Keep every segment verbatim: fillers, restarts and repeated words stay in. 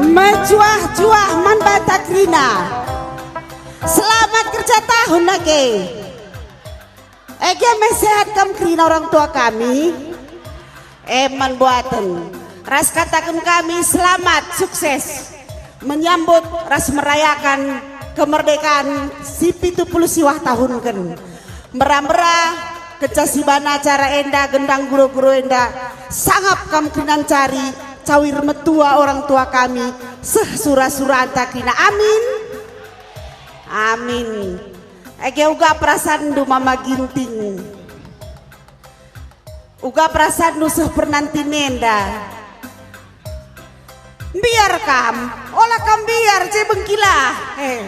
Mejuah-juah man banta kerina. Selamat kerja tahun age. Ege me sehat kam kerina orang tua kami. E man buaten. Ras kataken kami selamat sukses menyambut ras merayakan kemerdekaan si pitu puluh siwah tahunken. Mera-mera kenca sibana acara enda gendang guro-guro enda, sangap kam kerina ncari cawir metua orang tua kami, seh sura-suranta kerina. Amin. Amin. Ege uga perasanndu Mama Ginting. Uga perasanndu seh pernantin enda. Mbiar kam, ola kam mbiar, je bengkilah. Eh,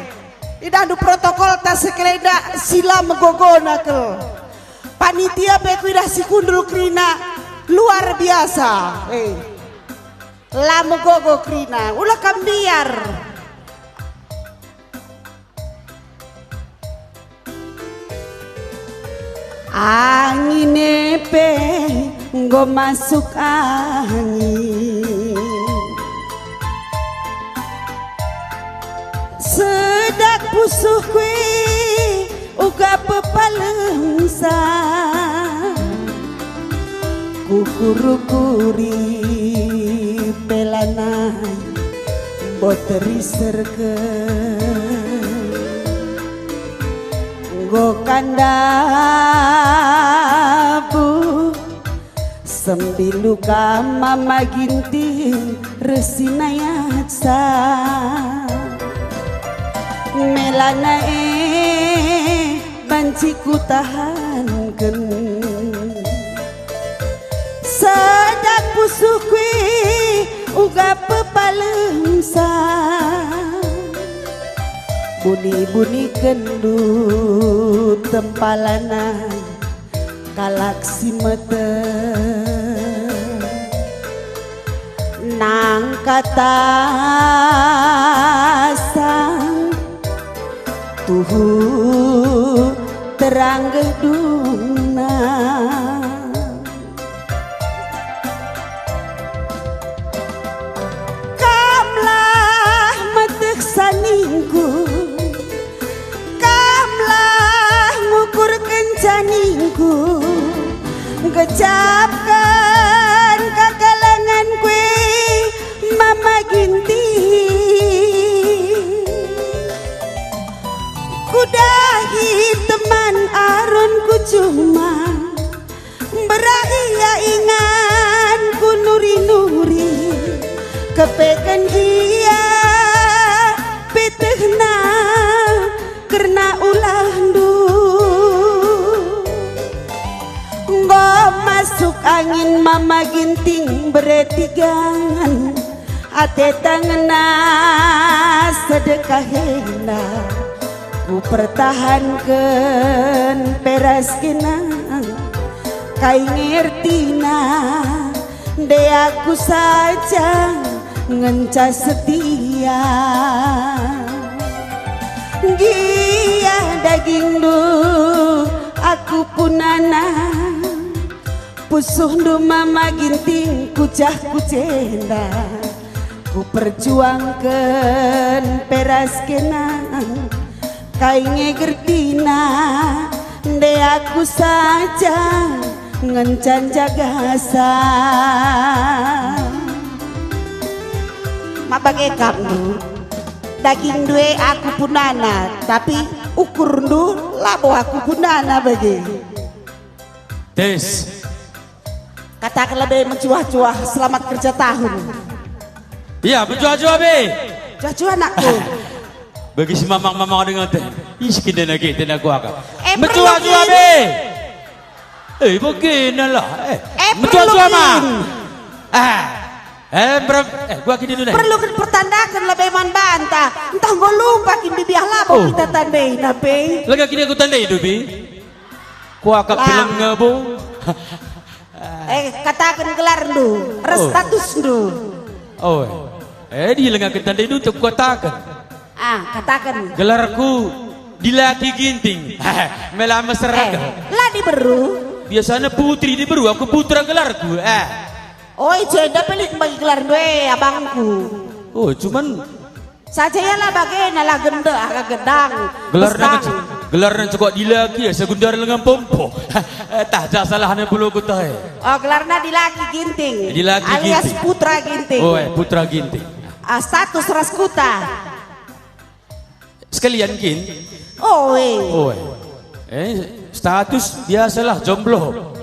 idahndu protokol ta sekeleda si la megogona kal. Panitia pe kuidah si kundul kerina luar biasa. Eh, la megogo kerina, ola kam mbiar. Angin e pe enggo masuk angin. Sedak pusuhku e uga pepalemsa. Kukuri-kuri pe lanai mbot riserken. Enggo ka ndabuh sembilu kam Mama Ginting reh si nayatsa. Melana e banci kutahanken. Sedak pusuhku e uga pepalemsa. Buni-bunikenndu tempalanai kalak si meteh. Nangkatasa tuhu terang gedungna. Kamlah meteh saningku, kamlah ngukurken janingku, gejapken kakalengenku e, Mama Ginting. Kudahi teman Aron ku juma, mbera ia inganku nuri-nuri, kepeken ia petehna kerna ulahndu. Enggo masuk angin Mama Ginting bereti gangan, ate tangna sedekah enda. Kupertahanken pe ras kena, kai nge ertina, nde aku saja ngenca setia. Gia dagingndu aku punana, pusuhndu Mama Ginting kucah ku jenda. Kuperjuangken pe ras kena, kai nge gertina, nde aku saja ngenca njagasa. Ma bage kam ndu, dagingndu e aku punana, tapi ukurndu labo aku punana bage. Tes. Kataken lebe mejuah-juah, selamat kerja tahun. Iya, mejuah-juah be. Juah-juah anakku. Bagi si mamang-mamang dengan teh. Ih, si kidena ke, tena kuaka. Eh, mejuah-juah be. Eh, begini lah. Eh, eh, mejuah-juah, perlu Ma. Ah. Eh, berem, eh, gua gini dulu deh. Perlu kan pertandakan lebe man banta. Entah enggo lumpak kin bibiah labo kita tandai nape. Lega kini aku tandai, Dubi. Kuakap film ngebung. Eh, kataken gelarndu, ras statusndu. Oh. Eh, di lenga kita ndu tuk kataken. Ah, kataken. Gelarku Dilaki Ginting. Mela mesra. Eh, la diberu. Biasanya putri diberu, aku putra gelarku. Eh. Oi, jenda pelit bagi gelarndu, eh, abangku. Oh, cuman saja ia lah bagena lah gende, ah, gedang, gelarna bestang. Nge-, gelarna cokok dilaki, ya, segundar lengan pompo. Eh, tah, ja salahna pulo kuta, eh. Oh, gelarna dilaki Ginting. Dilaki alias Ginting. Putra Ginting. Oh, eh, Putra Ginting. Ah, status ras kuta. Sekalian kin? Oh, eh. Oh, eh. Eh, status biasalah jomblo.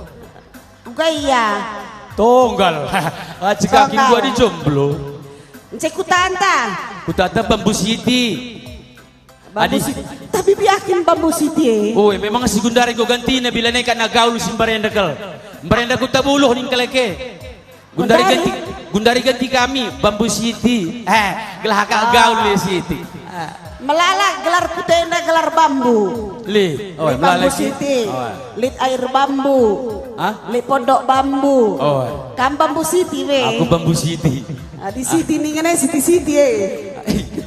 Uga ia. Tonggal. Aci kaki tonggal. Gua di jomblo. Nce kutanta. Kutanta Bambu Siti. Bambu Adi. Siti. Tapi biakin Bambu Siti, eh. Oh, memang si gundari go gantina bila neka na gaul si mbarenda kal. Mbarenda Kuta Buluh ning keleke. Gundari. Gundari ganti, gundari ganti kami, Bambu Siti. Eh, gelah kak gaul le Siti. Ah. Melala gelar kutenda gelar bambu. Le, oh, lit melala Bambu Siti. Siti. Oh. Lit air bambu. Hah? Lit pondok bambu. Oh. Kam Bambu Siti, we. Aku Bambu Siti. Ah, di Siti ningen e Siti-Siti, eh.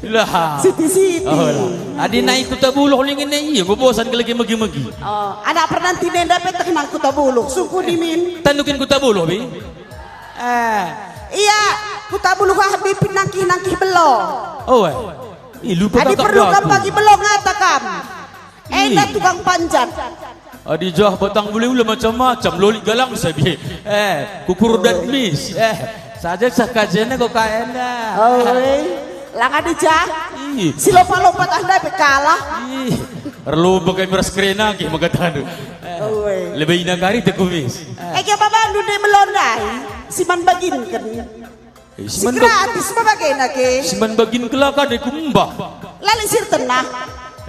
Lah. Siti-Siti. Oh, lah. Adi nai Kuta Buluh ningen e, iya, bobosan kelege megi-megi. Oh, anak pernantina enda pe teh nang Kuta Buluh. Sungkuh nimin. Tandu kin Kuta Buluh, bi? Eh. Ia, Kuta Buluh ah, bi pin nangkih-nangkih belo. Oh, eh. Ih, lupa. Adi kakak perlu kam aku. Bagi belo ngata kam. Ih. Enda tukang panjat. Adi jah batang buli ula macam-macam, lolik galang sabi. Eh, kukur dan mis. Eh, saja sah kajena kok ka enda. Oh, eh. Lang adi jah. Ih. Si lompat-lompat anda pe kalah. Ih. Erlu pakai meras kerena ke maka tanu. Eh, oh, eh. Lebih indah kari tekumis. Eh. Eh, ke babandu de melondai. Si man baginken. Eh, si man bag-, gratis me bagena ke. Si man bagin kelaka de kumbah. Lali sir tenah.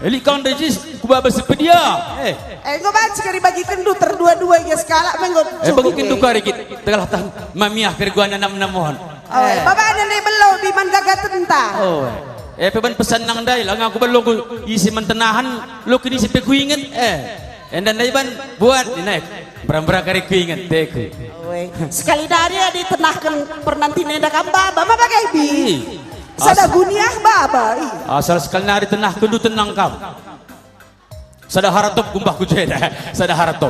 Elik kang de jis kubaba sepedia. Eh. Eh, enggo banci kari bagikenndu terdua-dua ia sekalak me enggo. Eh, cukup, bagikenndu eh. Kari kit. Telah tah mamiah kari guana nam-nam mohon. Oh, eh. Eh. Baba nande belo bi man gaga tenta. Oh. Eh, pe ban pesan nang ndai lah ngaku belo ku isi mentenahan lo kini si pe kuinget. Eh. Enda ndai ban buat ni naik. Mbera-mbera kari kuinget teku. Oe. Sekali nari adi tenahken pernantina enda kam baba ma bage bi. Ih. Sada as-, guniah baba, ih. Asal sekali nari tenahkenndu tenang kam. Sada haratop kumbah ku jenda. Sada haratop.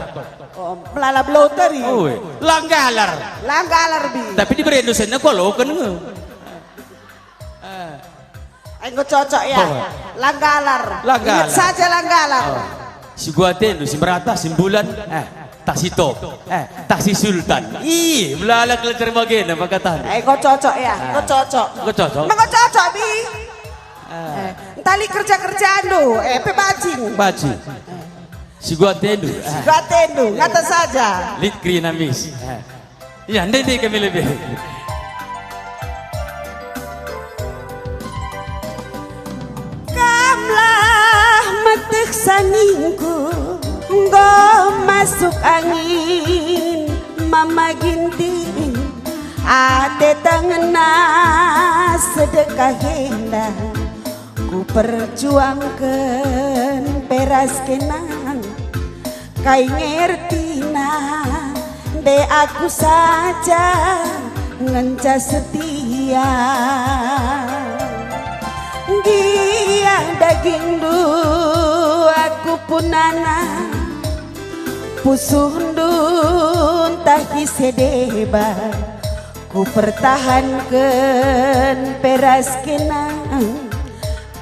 Oh, melala bloter, ih. Oe. Langgalar. Langgalar bi. Tapi diberi dosenna kualoken nge. Eh. Enggo cocok ya. Oh. Langgalar. Langgalar. Ingat saja langgalar. Oh. Si gua tendu, si merata, si bulan, eh, tah si top, eh, tah si sultan. Ih, melala kelencar bagena maka tah. Eh, enggo cocok ya. Ah. Enggo cocok. Enggo cocok. Enggo cocok, bi. Ah. Eh, entali kerja-kerjaandu, eh, pe bacing. Bacing. Si gua tendu. Si gua tendu, ngata saja. Lit kerina mis. Eh. Ya, ndai-ndai kami lebih. Kamlah meteh sangingku, enggo masuk angin, Mama Ginting, ate tangena sedekah enda. Kuperjuangken peras kenang, kai ngertina, nde aku saja ngenca setia. Ngiang dagingndu aku punana, pusuhndu ntah ise deba. Kupertahanken peras kenang,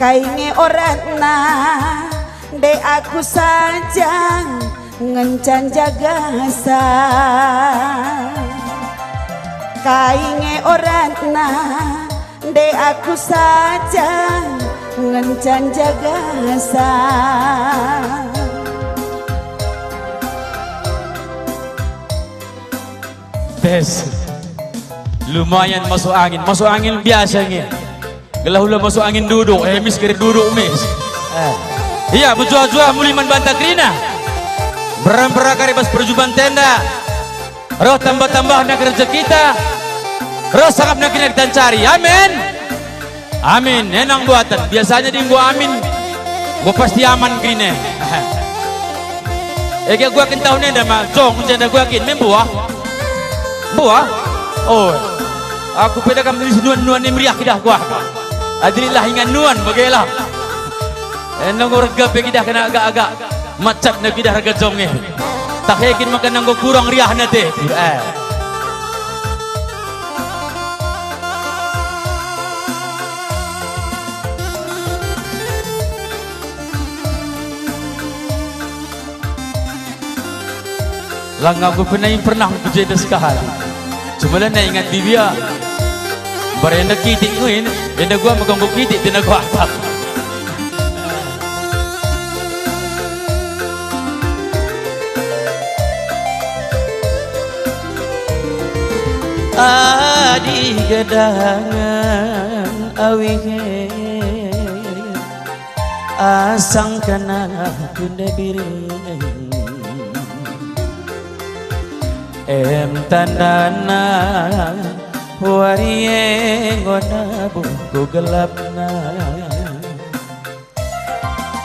kai nge oratna, nde aku saja ngenca njagasa. Kai nge oratna, nde aku saja ngenca njagasa. Tes. Lumayan masuk angin. Masuk angin biasa nge. Gelah ula masuk angin duduk. Eh, mis kiri duduk, mis. Eh. Iya, mejuah-juah muli man banta kerina. Berang-berang kari bas perjuban tenda. Roh tambah-tambahna kerja kita. Roh sangap na kena kita cari. Amin. Amin, enang buatan. Biasanya di enggo amin, enggo pasti aman kerina. Ege gua kin tahun enda ma, jong jenda gua kin, membuah. Buah? Oh. Aku peda kam nuan-nuan ni meriah kidah gua. Adililah ingan nuan, bagelah. Enda enggo rega pe kidah kena agak-agak. Macet na kidah rega jong e. Tahe kin maka nanggo kurang riahna te. Eh. Langa ku penai pernah ku jenda sekali. Cuma lana ingat dibia. Barenda kitik nguin, enda gua megong ku kitik tina gua atap. Adi gedangen awi he, asangken aku ndebiring. Em tandana wari enggo nabuh ku gelapna.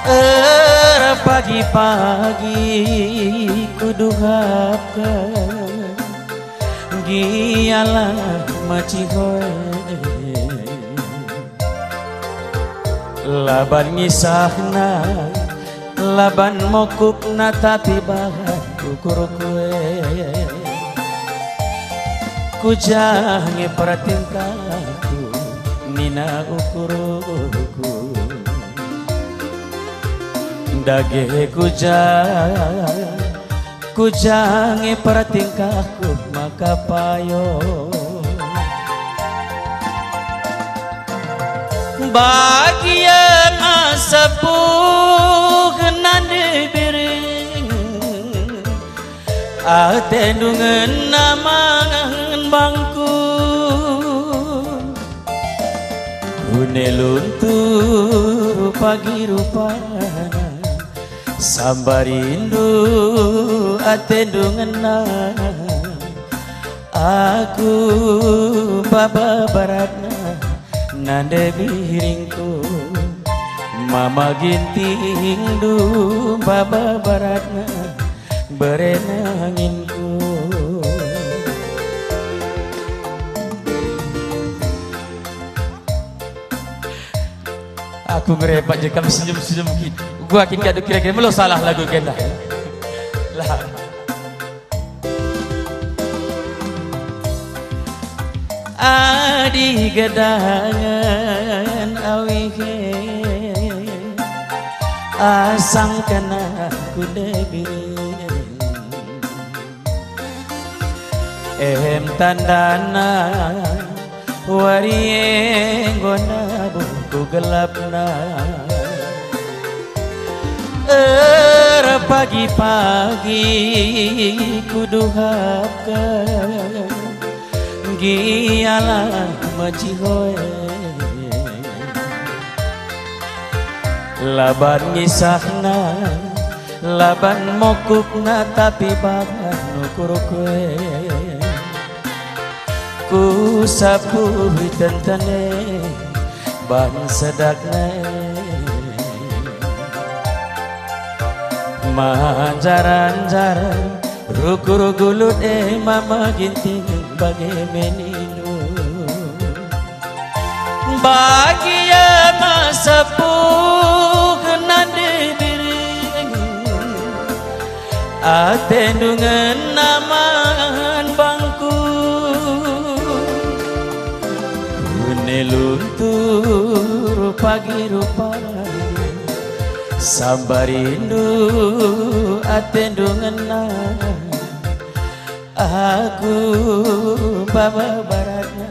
Erpagi-pagi kuduhapken, gialah mecihoe. Laban ngisahna, laban mokupna, tapi bahan ukurku e. Kuja nge pertingkahku, nina ukurku. Dage kuja, kuja nge pertingkahku maka payo. Bagia sepuh nande biring, atendu ngena mangan bangku. Kune luntur pagi rupana, sambarindu atendu ngena. Aku baba baratna nande biringku, mama gintingndu baba baratna berena anginku. Aku ngerepat je kam senyum-senyum kin. Gua kin kadu kira-kira melo salah lagu kenda. Lah. Adi gedangen awi he, asangken aku ndebiring. Em tandana wari enggo nabuh ku gelapna. Erpagi-pagi kuduhapken, gialah mecihoe. Laban ngisahna, laban mokupna, tapi bahan ukurku e. Kusapuhi tentene ban sedakna e. Manjar-anjar rukur gulut e, mama ginting bage me nindu. Bagia ma sepuh nande biring, atendu ngena man bangku. Kune luntur pagi rupana, sambarindu atendu ngena. Aku baba baratna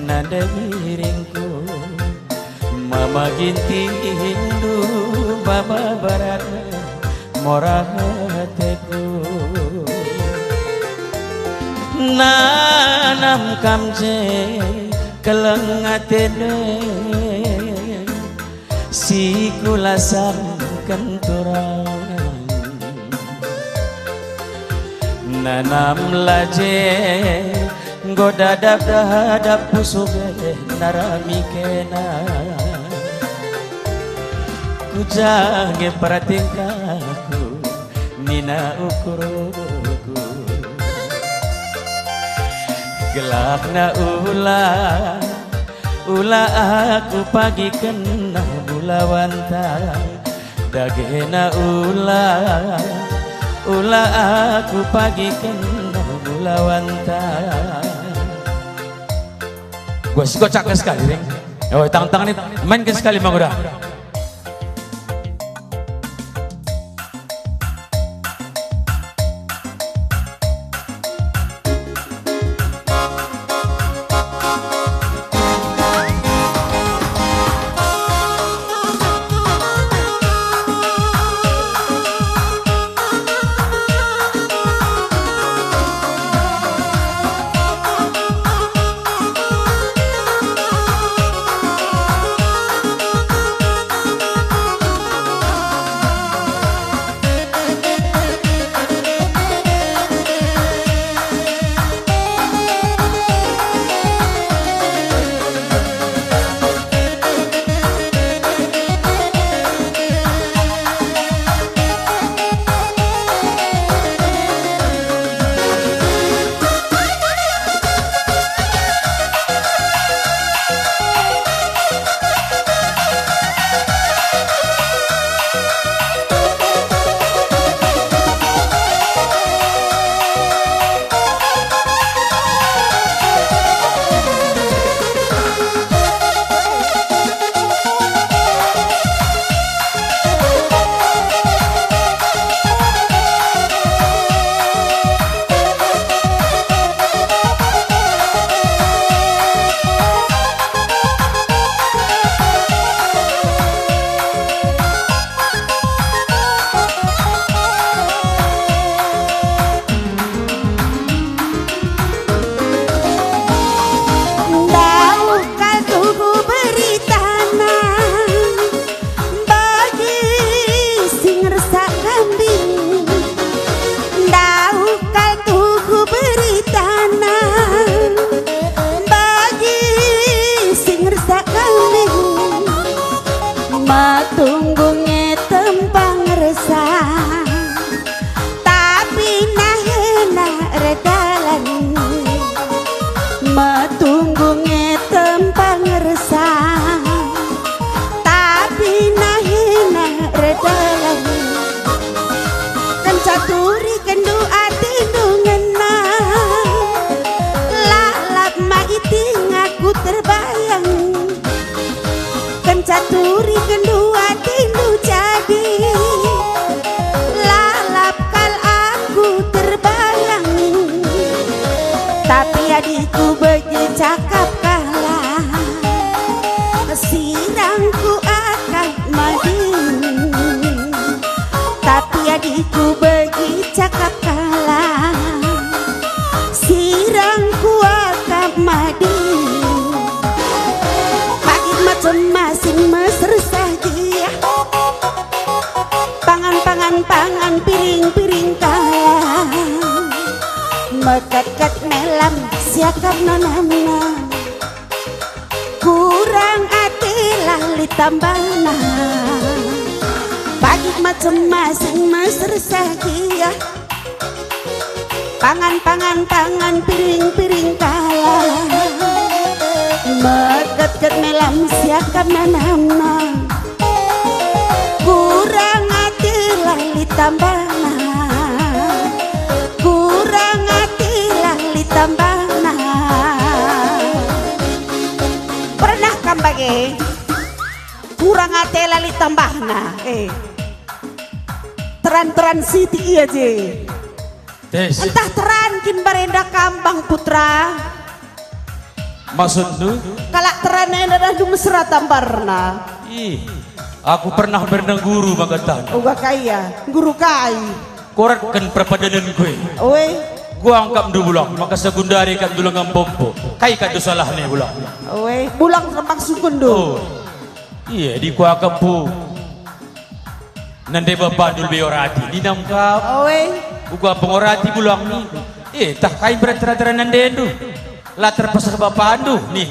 nande biringku, mama gintingndu baba baratna mora ateku. Nanam kam je keleng atene, si kulasamken turang. Nanamlah je enggo dadap-dadap pusuh e narami kena. Kuja nge pertingkahku, nina ukurku. Gelahna ula, ula aku pagiken bulawanta. Dagena ula, ula aku pagiken bulawanta. Gua sikocak sekali, Ring. Oh, tangan-tangan ini mainkan sekali, Mang, udah. Tapi adikku begi cakap kalak, sirangku akap mading. Tapi adikku begi cakap kalak, sirangku akap mading. Pagit macem masin meser saja. Pangan, pangan, pangan, piring, piring, kalak. Meketket melam siakap nanamna. Kurang ate la lit tambahna. Pagit macem masin meser saja. Pangan, pangan, pangan, piring, piring, kalak. Meketket melam siakap nanamna. Kurang ate la lit tambahna. Kurang ate la lit tambahna. Pernah kam bage? Kurang ate la lit tambahna. Eh. Teran-teran sitik ia je. Tes. Ntah teran kin barenda kam, Bang Putra? Maksudndu? Kalak teran enda dah du mesera tambarna. Ih, aku pernah berneguru maka tan. Uga kai ya, guru kai? Koratken perpadanenku e. Oi. Kuangkapndu Bulang, maka segundari kap ndu lenga pompo. Kai kap ndu salahna Bulang? Oi, Bulang rempang sungkunndu. Oh. Iya, di kuakapku. Nande bapandu lebe orati, ninam kap. Oe. Uga pengorati Bulang ni. Eh, tah kai berat tera-tera nandendu. La terpesah bapandu, nih.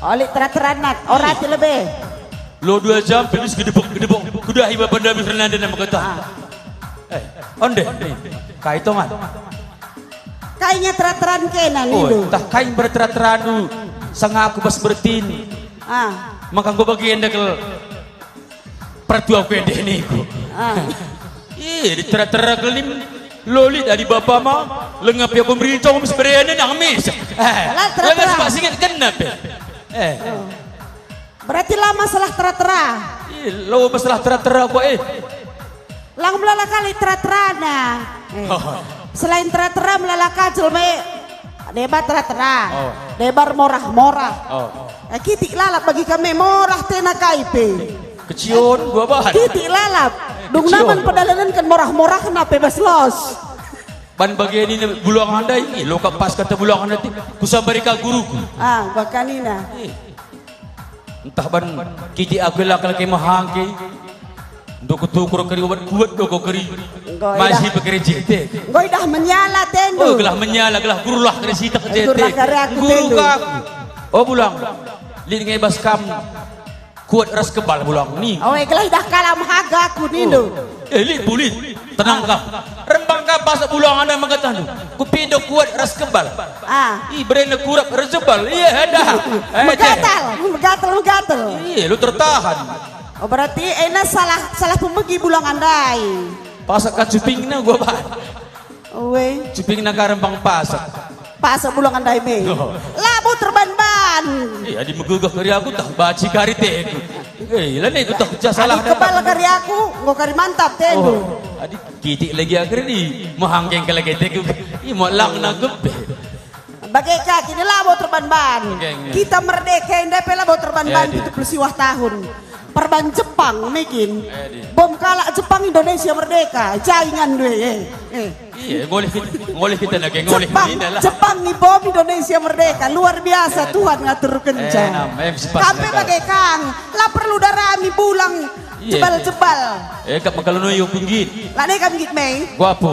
Olik tera-tera nat, orati lebe. Lo dua jam, pelis gedebok-gedebok. Kudahi bapanda bisa nande nama kata. Ah. Eh, onde, nih. Kai tongan. Kai nge tera-teran kena, oh, nindu. Tah kai berat tera-terandu, sanga aku bas bertin. Ah. Maka enggo bagi enda kel Pertua ku ende niku. Ah. Ih, ditera-tera kelim. Lolit adi bapa ma, lengap ya pemerinca, mis berene nang mis. Eh, la tera-tera. Lengap sepak singit kena pe. Eh. Oh. Berarti la masalah tera-tera. Ih, lo masalah tera-tera kok, eh. Lang melala kali tera-terana. Eh. Oh. Selain tera-tera melala kacil me. Deba tera-tera. Oh. Deba morah-morah. Oh. Eh, kitik lalap bagi kami morah tena kai pe. Kecion, gua bahan. Kitik lalap. Dung naman pedalanen kan morah-morah kena pe bas los. Ban bagi ini Bulang Andai, ih, lo kap pas kata Bulang Andai, kusambari ka guruku. Ah, bakanina. Ih. Ntah ban kitik aku lakal ke mahangke. Ndu kutukur keri obat kuat do ko keri. Enggo idah. Masih pekeri jete. Enggo idah menyala tendu. Oh, gelah menyala, gelah gurulah keri sitak jete. Gurulah keri aku tendu. Guru ka aku. Oh, Bulang. Lit nge bas kam kuat ras kebal Bulang ni. Oh, eh, gelah idah kalam haga aku nindu. Oh. Eh, lit, bulit. Tenang kam. Rembang kam pasak Bulang Andai mengkatahndu. Kupindo kuat ras kebal. Ah. Ih, berena kurap ras jebal. Iya, dah. Eh, megatal, megatal, megatal. Iya, lu tertahan. Oh, berarti ena salah, salah pemegi Bulang Andai. Pasak ka cupingna gua, Pak. Oe. Cupingna ka rembang pasak. Pasak Bulang Andai me. Oh. Labo terban-ban. Iya, adi megegah kari aku tah baci kari teku. Eh, la nek ku tah pecah salah. Adi kebal kari aku, enggo kari mantap tendu. Oh, adi kitik lagi akhir ni, mehangkeng ke lagi teku. Ih, mau langna gebe. Bage ka kini labo terban-ban. Oke, oke. Kita merdeka enda pe labo terban-ban. Ya, di. Pitu puluh siwah tahun. Perban Jepang mekin. Ya, di. Bom kalak Jepang Indonesia merdeka. Jaingan due, eh. Eh. Iya, ngoleh kita, ngoleh kita lagi, ngoleh Jepang, kita lah. Jepang ni bom Indonesia merdeka. Luar biasa, eh, Tuhan ngatur kenca. Eh, nam, em, sepas. Kampe mereka. Bage kang, la perlu darami Bulang. Iya. Jebal-jebal. Eh, kap mengkalunui aku nggit. La deka nggit me. Gua apa?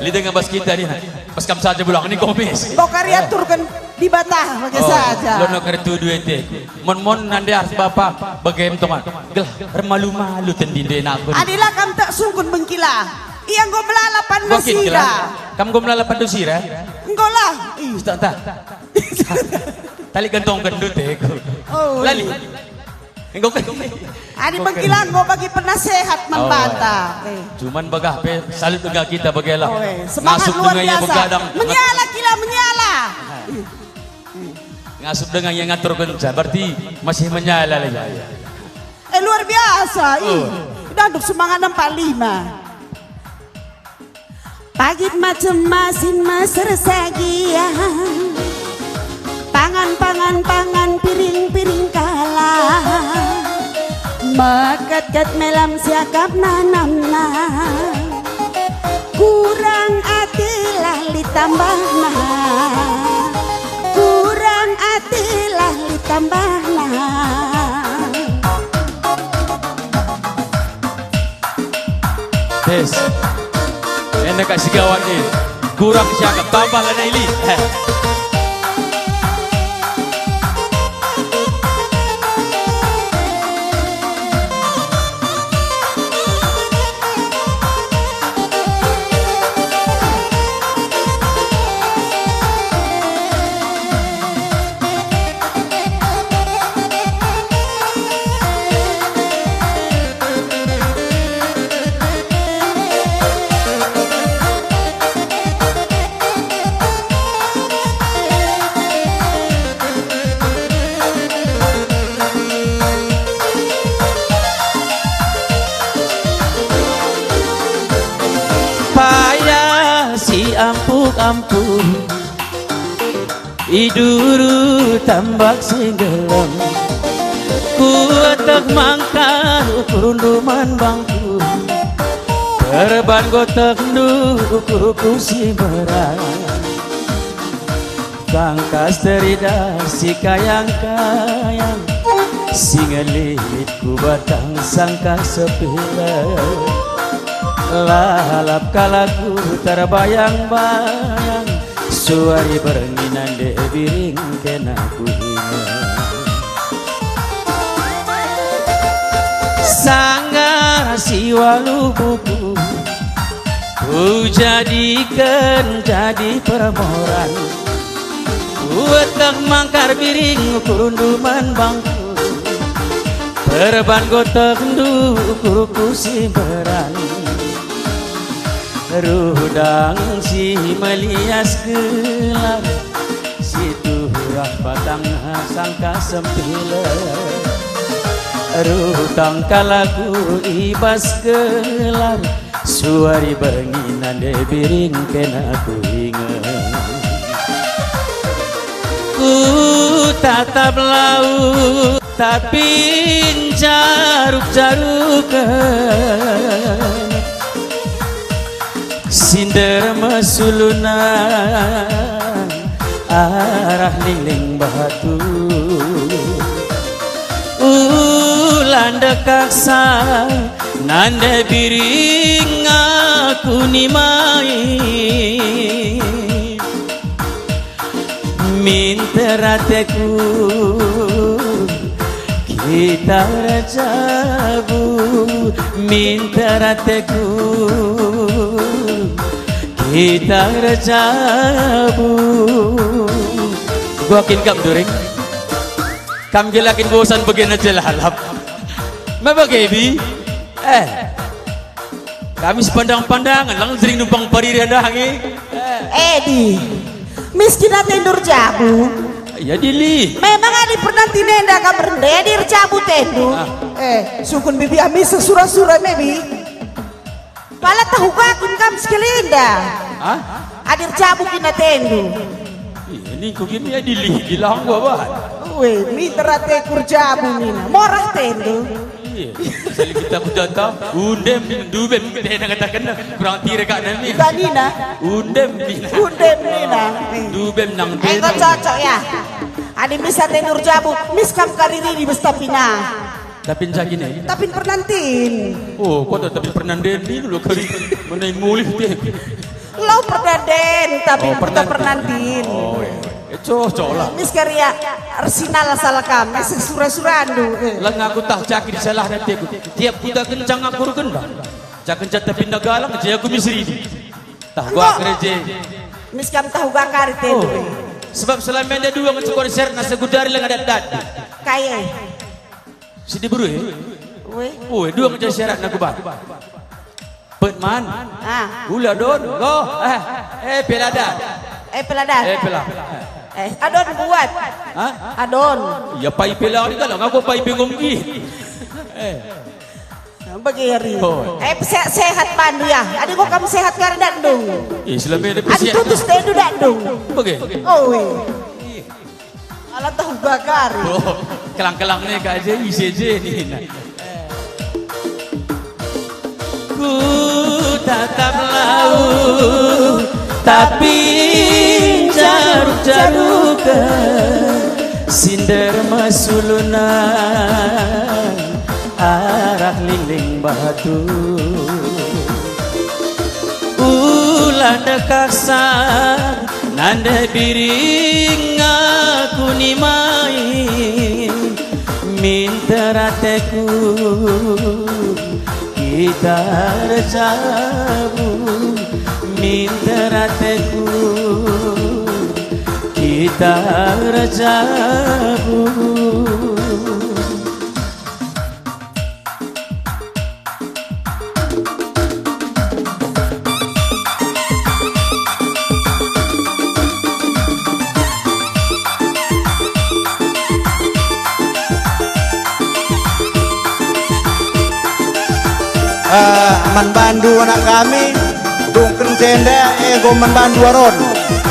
Lit denga bas kita ni. Bas kam saja Bulang ni komis. Kau kari aturken Dibata bage saja. Lo no kari tudu ete. Mon-mon nande arah bapa bage em tongan. Gelah ermalu-malu tendinde nakun. Adila kam tak sungkun bengkila. Ia enggo melala pandu sira. Kam enggo melala pandu sira? Enggo lah. Ih, tak, tak. Tali gentong gendut, eh, ku. Oh. Lali. Enggo kan. Adi mengkilang enggo bagi penasehat man banta. Eh. Cuman bagah pe salut denga kita bage lah. Oh, eh. Semangat luar biasa. Ngasup denga ia begadang. Menyala kila, menyala. Ngasup denga ia ngatur kenca, berarti masih menyala lah ya. Eh, luar biasa. Ih, oh. Udah untuk semangat empat lima. Pagit macem masin meser sagian. Pangan piring-piring kalak, meketket melam siakap nanamna. Kurang atilah litambahna, kurang atilah litambahna. Tes. Enda kak si gawat ni. Kurang siakap, tambah lana ili. Eh. Payah si ampuk-ampuk. I duru tambak si gelem, kueteh mangkar ukurndu man bangku. Perban gotehndu ukurku si mberat. Tangkas teridah si kayang-kayang, si ngelit ku batang sangkah sepilek. Lalap kalakku terbayang-bayang, suari berngi nande biring kena kuinget. Sanggar si walu buku kujadiken jadi permoran. Kueteh mangkar biring ukurndu man bangku, perban gotehndu ukurku si mberat. Rudang si melias gelar, si turah batangna sangkah sempilek. Rutang kalakku i bas gelar, suari berngi nande biring kena kuinget. Ku tatap lau tapi njaruk-jaruken, sinder mesuluna arah lingling batu. Ula ndekahsa nande biring aku nimai. Minter ateku kita erjabu, minter ateku kita erjabu. Gua kin kam during? Kam gelakin bosan begena jelalap. Me bage bi? Eh. Kami sepandang-pandangan, lang sering numpang pariri enda nge. Edi, miskin atendu erjabu. Ya dili. Memang adi pernantin enda kam rende adi erjabu atendu. Ah. Eh, sungkun bibi ami sesura-sura mebi. Pala tahu gakun kam sekali enda. Hah? Adi erjabu kin atendu. Iya, ningku gini ya dili, bilang gua, Bah. Weh, minter ateku erjabu nina. Morah atendu. Iya, sali kita kujata, undem, dubem, kita yang katakan, kurang tire kak nami. Udah nina. Undem, nina. Undem nina. Dubem nang Engko bem. Cocok ya. Adi mis atendu erjabu, mis kam kariri di bas tapina. Tapi jagi nih. Tapi pernantin. Oh, kota tapi pernantin dulu kali. Menai mulih deh. Lo pernanden, tapi Oh, kita pernantin. Pernantin. Oh, iya. Eh, cocok lah. Mis karia ersinal salah kami, sesura-surandu. Eh. Leng aku tah caki disalah nanti aku. Tiap kuda kencang aku rugen, Bang. Cak kencang tapi pindah galang, jadi aku misri. Tah, gua Engko. Kerja. Mis kam tahu gakari Oh. Tendu. Sebab selama ini dua ngecekor ser nasa gudari leng adat-adat. Kaye. Sidi beru, eh? Weh. Oh, dua ngejar syarat nak kuban. Pet man. Ah. Gula don. Go. Eh, eh, pelada. Eh, pelada. Eh, pela. Eh, adon buat. Hah? Adon. Ya pai pela ni kalau ngaku pai bingung ki. Eh. Bagi hari. Oh. Eh, se- sehat pandu ya. Adi kok kamu sehat karena dandung. Eh, selama ini Adi pesiat. Tutus tendu dandung. Bagi. Oh, weh. Ala tahu bakari. Oh, kelang-kelang nih Kak je, isi je nih. Ku tatap lau, tapi jaruk-jaruken, sinder mesulunan arah lingling batu. Ulah dekahsa nande biring aku nimai, minter ateku kita erjabu, minter ateku kita erjabu. Eh, man bandu anak kami, dungken jenda, eh, enggo man bandu Aron.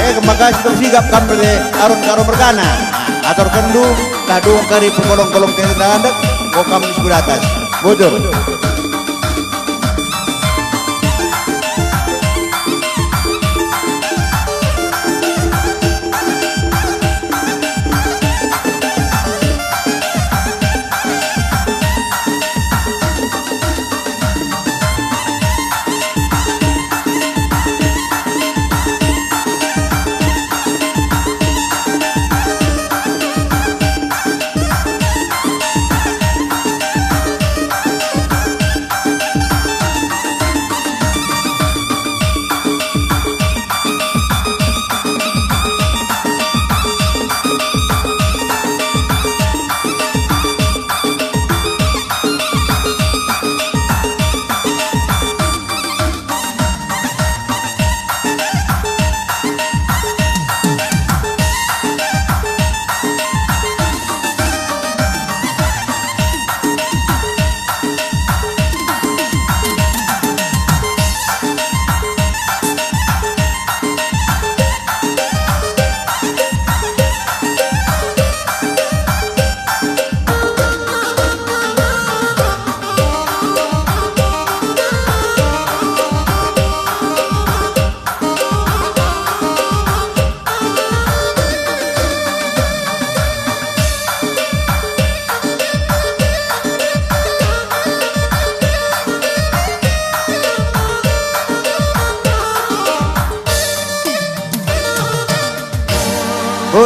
Eh, maka sigap-sigap kam bage Aron karo mergana. Aturkenndu, lah dungken kari pekolong-kolong tenda ndek, enggo kam di sebelah atas. Bujur.